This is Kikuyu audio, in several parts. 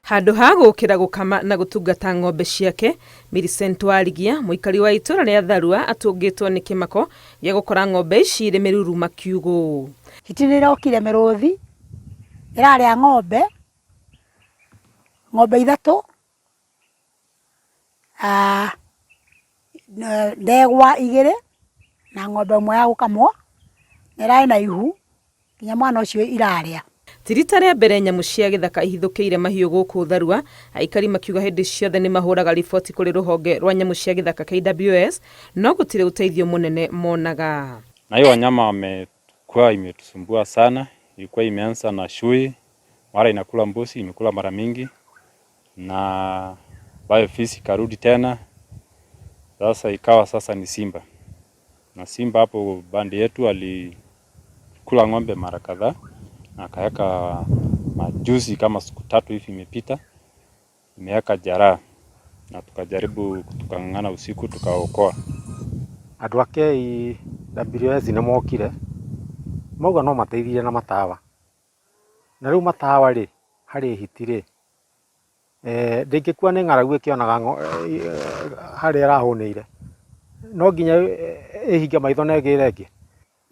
Handũ ha gũkĩra gũkama na gũtungata ng'ombe ciake, Millicent Warigia, mũikari wa itũra rĩa Tharua atũngĩtwo nĩ kĩmako gĩa gũkora ng'ombe ici irĩ mĩruru makiugũ. Hiti nĩ ĩrokire mĩrũthi ĩrarĩa ng'ombe, ng'ombe ithatũ, ndegwa igĩrĩ na ng'ombe ĩmwe ya gũkamwo, na ĩrarĩ na ihu nginya mwana ũcio irarĩa. Ti rita rĩa mbere nyamũ cia gĩthaka ihithũkĩire mahiũ gũkũ Tharua, aikari makiuga hĩndĩ ciothe nĩ mahũraga riboti kũrĩ rũhonge rwa nyamũ cia gĩthaka KWS no gũtirĩ ũteithio mũnene monaga. Na hiyo wanyama wamekuwa imetusumbua sana, ilikuwa imeanza na chui, mara inakula mbuzi, imekula mara mingi na bayo fisi karudi tena, sasa ikawa sasa ni simba, na simba hapo bandi yetu alikula ng'ombe mara kadhaa na akaweka majuzi kama siku tatu hivi imepita, imeweka jeraha na tukajaribu tukang'ang'ana usiku tukaokoa. Andũ a KWS nĩ mokire mauga no mateithirie na matawa, na rĩu matawa rĩ harĩ hiti rĩ, ndĩngĩkua nĩ ng'aragu ĩkĩonaga harĩa ĩrahũnĩire, no nginya ĩhinge maitho na ĩgĩre ĩngĩ.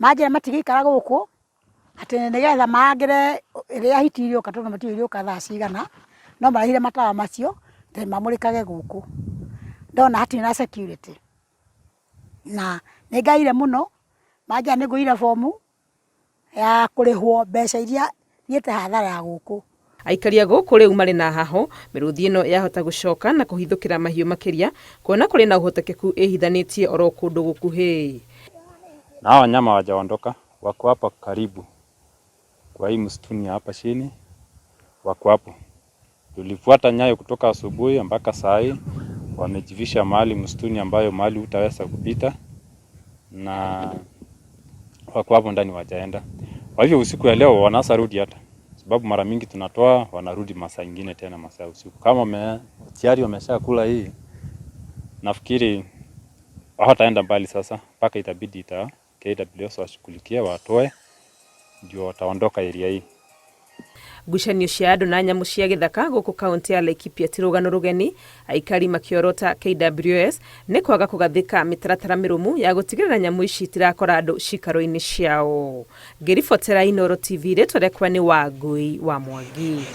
Manjĩra matigĩikara gũkũ atĩ nĩgetha marangĩre rĩrĩa hiti irĩũka tondũ matiũĩ irĩũka thaa cigana, no marehire matawa macio atĩ mamũrĩkage gũkũ. Ndona hatirĩ na security na nĩ ngaire mũno, manjĩra nĩ ngũire bomu ya kũrĩhwo mbeca iria thiĩte hathara ya gũkũ. Aikari a gũkũ rĩu marĩ na hahũ mĩrũthi ĩno yahota gũcoka na kũhithũkĩra mahiũ makĩria kuona kũrĩ na ũhotekeku ĩhithanĩtie oro kũndũ gũkuhĩ. Na hawa wanyama hawajaondoka, wako hapa karibu kwa hii msituni hapa chini, wako hapo. Tulifuata nyayo kutoka asubuhi mpaka saa hii, wamejificha mahali msituni ambayo mahali hutaweza kupita, na wako hapo ndani wajaenda. Kwa hivyo usiku ya leo wanaweza rudi hata, sababu mara mingi tunatoa wanarudi masaa ingine tena masaa usiku. Kama tayari wameshakula hii, nafikiri hawataenda mbali sasa, mpaka itabidi ita KWS washughulikie watoe, ndio wataondoka area hii. Ngucanio cia andũ na nyamũ cia gĩthaka gũkũ kaunti ya Laikipia ti rũgano rũgeni, aikari makĩorota KWS nĩ kwaga kũgathĩka mĩtaratara mĩrũmu ya gũtigĩrĩra nyamũ ici itirakora andũ cikaro-inĩ ciao. Ngĩribotera Inooro TV, rĩtwa rĩakwa nĩ Wangui wa Mwangi.